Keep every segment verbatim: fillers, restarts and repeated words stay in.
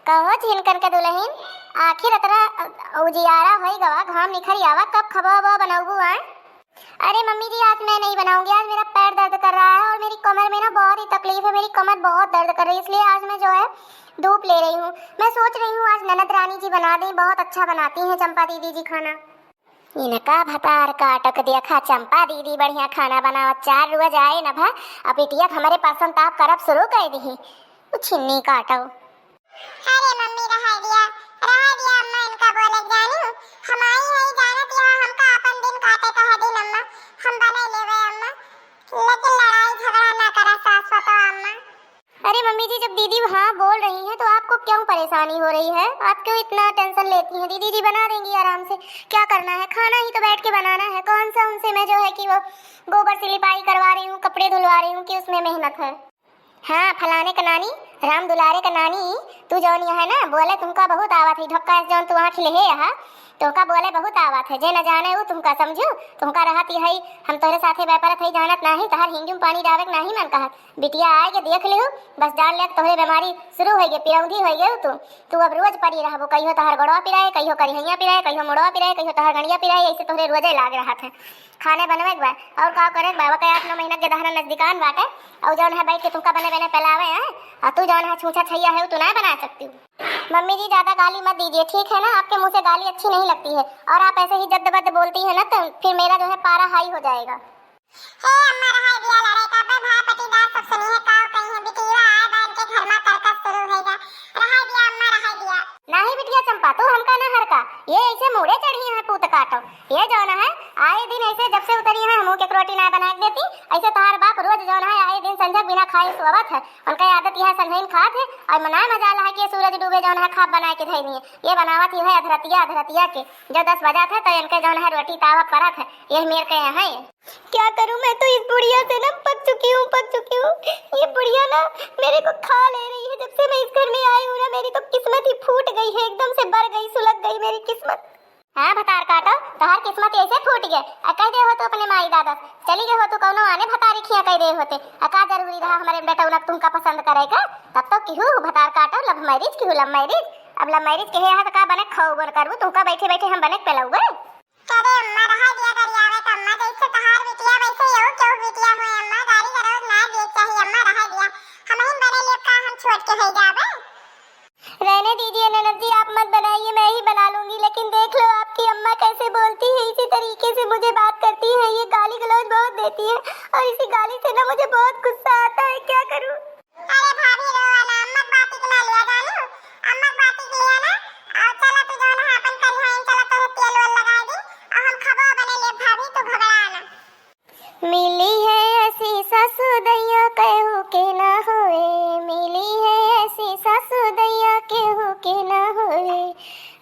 कहो झिनकन के दुलहिन, आखिर अतरा उजियारा होई गवा, घाम निखरी आवा, कब खबवा बवा बनउबू आए? अरे मम्मी जी, आज मैं नहीं बनाऊंगी, आज मेरा पैर दर्द कर रहा है और मेरी कमर में ना बहुत ही तकलीफ है, मेरी कमर बहुत दर्द कर रही है, इसलिए आज मैं जो है धूप ले रही हूँ। मैं सोच रही हूँ आज ननद रानी जी बना दें, बहुत अच्छा बनाती हैं चंपा दीदी जी खाना। इनका भतार काटो के देखा, चंपा दीदी बढ़िया खाना बनावत, चार रोज आए न भा, अब बिटिया के हमरे पसंद ताप करब शुरू कर दी। उ छिन्नी काटो। अरे मम्मी, रहा दिया, रहा दिया अम्मा, इनका बोले जानी, हम आई है जानत यहाँ, हमका अपन दिन काटे कह दिन अम्मा, हम बने लेवे अम्मा, लेकिन लड़ाई झगड़ा ना करा सास पतो अम्मा। अरे मम्मी जी, जब दीदी वहाँ बोल रही हैं तो आपको क्यों परेशानी हो रही है? आप क्यों इतना टेंशन लेती हैं? दीदी जी बना देंगी आराम से। क्या करना है? खाना ही तो बैठ के बनाना है। कौन सा उनसे मैं जो है कि वो गोबर से लिपाई करवा रही हूँ, कपड़े धुलवा रही हूँ कि उसमें मेहनत है? हाँ, फलाने का नानी, राम दुलारे का नानी, तू जौन यहाँ ना बोले तुमका बहुत आवत है, ढक्का जौन तू आँख लेहे यहाँ, तुमका बोले बहुत आवत है, जे न जाने उ तुमका समझू, तुमका रहत ही है, हम तोहरे साथे व्यापार है जानत नाही, तहर हिंगी में पानी डावे के नाही मन कहत। बिटिया आए के देख लिहू, बस जान ले तोहरे बीमारी शुरू होई गे, पिरौंधी होई गे तू। तू अब रोज पड़ी रहबो, कहियो तहर गोड़वा पिराए, कहियो करिहैया पिराए, कहियो मुड़वा पिराए, कहियो तहर गंडिया पिराए, ऐसे तोहरे रोजे लाग रहत है। खाने बनवे के बा, और का करे के बा, वके आठ नौ महीना के दहरा नजदीकान बाटे, और जौन है बैठ के तुमका बने बने पिलावे है, और तू जौन है छूछा छैया है, तू ना बना सकती हो। मम्मी जी, ज्यादा गाली मत दीजिए, ठीक है ना? आपके मुंह से गाली अच्छी नहीं लगती है, और आप ऐसे ही जद्द बद्द बोलती है ना, तो फिर मेरा जो है पारा हाई हो जाएगा। हे अम्मा, रहाई दिया लड़े का, बे भाई पटीदार सब सुनी है, काव कही है, बिटिया आए बा इनके घर मा करकस शुरू होएगा। रहाई दिया अम्मा, रहाई दिया। नाही बिटिया चंपा, तू हमका ना हरका, ये ऐसे मूड़े चढ़ी है पूत काटो। ये जौन है, आए दिन ऐसे जब से उतरी है, हमहू के एक रोटी ना बना के देती, ऐसे तोहार बाप रोज जौन है, आए दिन संझक बिना खाए सोवत है। उनका आदत यह संझइन खात है, और मनाए मजाल है कि ये सूरज डूबे जौन है, खाब बनाए के धई दिए। ये बनावत ही है अधरतिया, अधरतिया के, जो दस बजात है, तो इनके जौन है, रोटी तावा परत है, ये मेर के यहाँ है। क्या करूं, मैं तो इस बुढ़िया से ना पक चुकी हूँ, पक चुकी हूँ। ये बुढ़िया ना मेरे को खा ले रही है। जब से मैं इस घर में आई हूँ ना, मेरी तो किस्मत ही फूट गई है, एकदम से बर गई, सुलग गई मेरी किस्मत। हाँ भतार काटो, तोहार किस्मत ऐसे फूट गए। आ कह दे हो तो अपने माई दादा से, चली गए हो तो कौनो आने भतारी खिया कह दे होते। आ का जरूरी रहा हमारे बेटौना तुमका पसंद करे का? तब तो किहू भतार काटो, love marriage किहू, love marriage। अब love marriage कहे यहाँ तो का बने खाओ बन करबू, तुमका बैठे बैठे हम बने पेलौगे। अरे अम्मा, रहा दिया गरियावे का अम्मा, जैसे तहार बिटिया वैसे यहू केहू बिटिया हुए अम्मा, गाली गलौज ना दिए चाहिए अम्मा, रहा दिया। हमहिन बने लेब का हम छोट के है जाबे? रहने दीजिए ननद जी, आप मत बनाइए, मैं ही बना लूंगी। लेकिन देख लो आपकी अम्मा कैसे बोलती है, इसी तरीके से मुझे बात करती है, ये गाली गलौज बहुत देती है और इसी गाली से ना मुझे बहुत गुस्सा आता है, क्या करूं? अरे भाभी, रोवा ना, अम्मा के बाती के ना लिया जानू, अम्मा के बाती के लिया ना। और चला तू जौन है अपन करिहाइन, चला तोहे तेल वेल लगाए दी, और हम खबो बने ले भाभी, तू घबरा ना। मिली है ऐसी सासु दैया केहू के ना होए, मिली है ऐसी सासु दैया केहू के ना होए।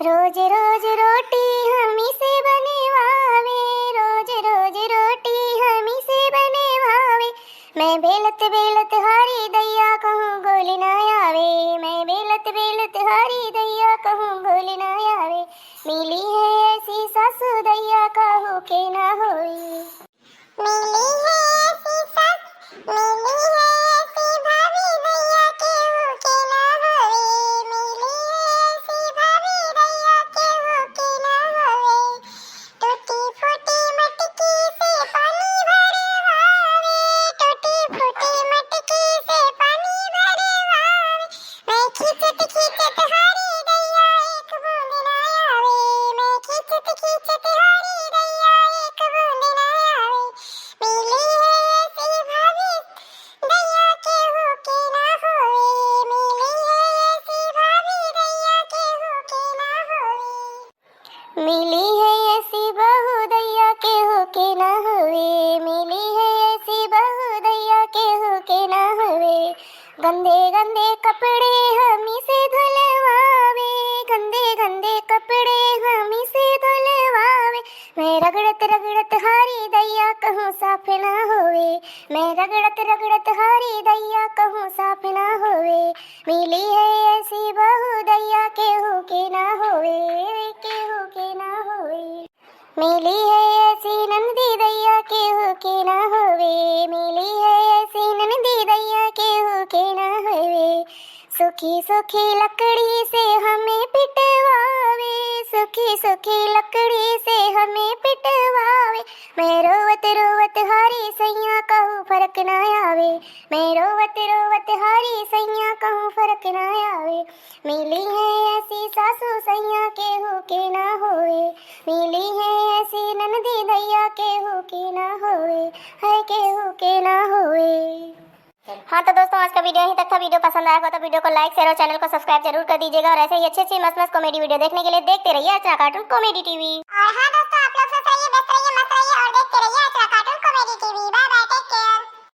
रोज रोज रोटी हमी से बनेवावे, रोज रोज रोटी हमी से बनेवावे। मैं बेलत बेलत हारी दैया कहूँ गोली ना आवे, मैं बेलत बेलत हारी दैया कहूँ गोली ना आवे। मिली है ऐसी सासु दैया कहू के ना होई। मिली है ऐसी सास, मिली है ऐसी भाभी दैया केहू के ना होई। मिली है ऐसी भाभी दैया केहू के ना होई। टूटी फूटी मटकी से पानी भरवावे, टूटी फूटी मटकी से पानी भरवावे। मैं खींचत खींचत हारी दैया एक बूंद ना आवे, मैं खींचत खींचत हारी दैया एक बूंद ना आवे। मिली है ऐसी भाभी दैया के सूखी लकड़ी से हमें पिटवावे, सूखी सूखी लकड़ी से हमें पिटवावे। मैं रोवत रोवत हारी सैया, कहूँ फर्क ना आवे। मैं रोवत रोवत हारी सैया, कहूँ फर्क ना आवे। मिली है ऐसी सासू सैया, केहू के ना होवे। मिली है ऐसी ननदी दैया, केहू के ना होवे, है केहू के ना होवे। हाँ तो दोस्तों, आज का video यहीं तक था। Video पसंद आया हो तो video को like, share और channel को subscribe जरूर कर दीजिएगा। और ऐसे ही अच्छी अच्छी मस्त मस्त comedy video देखने के लिए देखते रहिए अर्चना Cartoon Comedy TV। और हाँ दोस्तों, आप लोग स्वस्थ रहिए, व्यस्त रहिए, मस्त रहिए और देखते रहिए